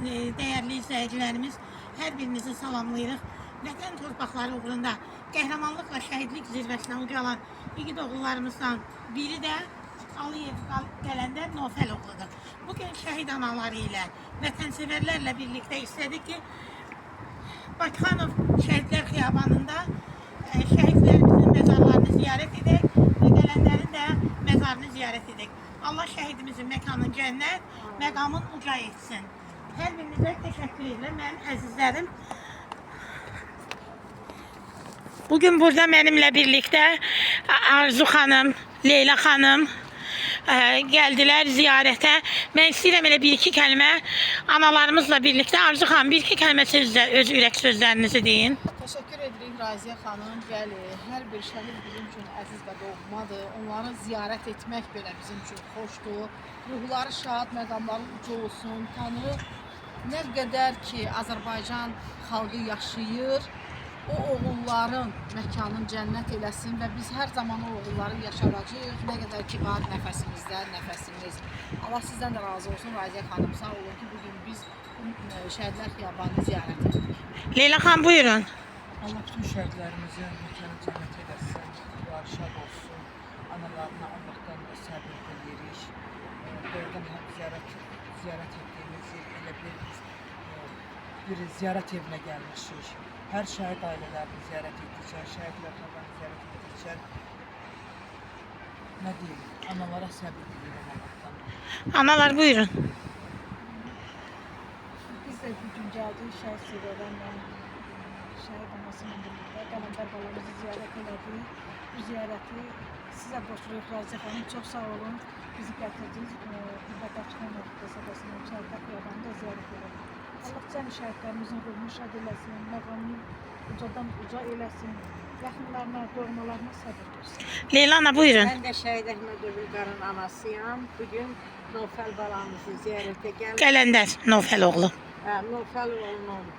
Dəyərli izləyicilərimiz, hər birinizi salamlayırıq. Vətən torpaqları uğrunda qəhrəmanlıqla şəhidlik zirvəsinə ucalan igid oğullarımızdan biri də Alıyev Qələndər Novfəl oğludur. Bugün şəhid anaları ilə, vətənsevərlərlə birlikdə istədik ki, Bakıxanov Şəhidlər Xiyabanında şəhidlərimizin məzarlarını ziyarət edək və Qələndərin də məzarını ziyarət edək. Allah şəhidimizin məkanını cənnət, məqamın uca etsin. Hər birinizə təşəkkür edirəm, mənim əzizlərim. Bugün burada mənimlə birlikdə Arzu xanım, Leyla xanım gəldilər ziyarətə. Mən istəyirəm elə bir-iki kəlmə analarımızla birlikdə Arzu xanım bir-iki kəlmə sözlə öz ürək sözlərinizi deyin. Təşəkkür edirik Raziyə xanım. Bəli, hər bir şəhid bizim üçün əziz və doğmadır. Onları ziyarət etmək belə bizim üçün xoşdur. Ruhları şad, məqamları uca olsun. Tanrı nə qədər ki Azərbaycan xalqı yaşayır, o oğulların məkanını cənnət eləsin və biz hər zaman o oğulları yaşadacağıq. Nə qədər ki var nəfəsimizdə, nəfəsimiz. Allah sizdən də razı olsun Raziyə xanım. Sağ olun ki, bu gün biz bu Şəhidlər Xiyabanını ziyarət etdik. Leyla xanım buyurun. Allah bütün şəhidlərimizin məkanı cənnət eləsin, ruhları şad olsun. Analarına Allahdan da səbir diləyirik. Doğrudan həm ziyarət etdiyimiz yer elə bir bir ziyarət evinə gəlmişik. Hər şəhid ailələrini ziyarət etdikcə, şəhidlər xəbərini ziyarət etdikcə nə deyim, analara səbir diləyirəm Allahdan. Analar buyurun. Biz də bu gün gəldik şəhid Sürədən şəhid anası ilə birlikdə Qələndər balamızı ziyarət elədik. Bu ziyarəti sizə borcluyuq Raziyə xanım. Çox sağ olun. Bizi gətirdiniz. Burada Bakıxanov qəsəbəsinin Şəhidlər Xiyabanında ziyarət elədik. Allah cəmi şəhidlərimizin ruhunu şad eləsin, məqamını ucadan uca eləsin. Yaxınlarına, doğmalarına səbir versin. Leyla ana buyurun. Mən də Şəhid Əhməd Övülqarın anasıyam. Bugün Nofəl balamızı ziyarətə gəlmişik. Qələndər Novfəl oğlu. Hə, Nofəl oğlunun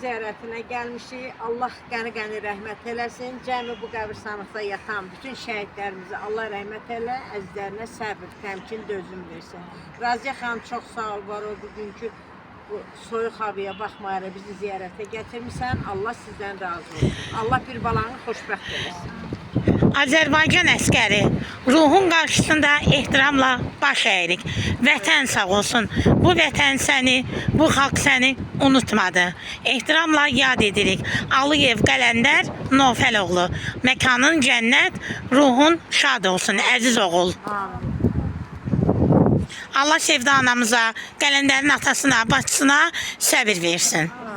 ziyarətinə gəlmişik. Allah qəni-qəni rəhmət eləsin. Cəmi bu qəbirstanlıqda yatan bütün şəhidlərimizə Allah rəhmət elə, əzizlərinə səbir, təmkin, dözüm versin. Raziyə xanım çox sağ ol, var ol bugünkü bu soyuq havaya baxmayaraq bizi ziyarətə gətirmisən. Allah sizdən razı olsun. Allah bir balanı xoşbəxt eləsin. Azərbaycan əskəri ruhun qarşısında ehtiramla baş əyirik. Vətən sağ olsun. Bu vətən səni, bu xalq səni unutmadı. Ehtiramla yad edirik. Alıyev Qələndər Novfəl oğlu. Məkanın cənnət, ruhun şad olsun əziz oğul. Amin. Allah Sevda anamıza, Qələndərin atasına, bacısına səbir versin. Amin.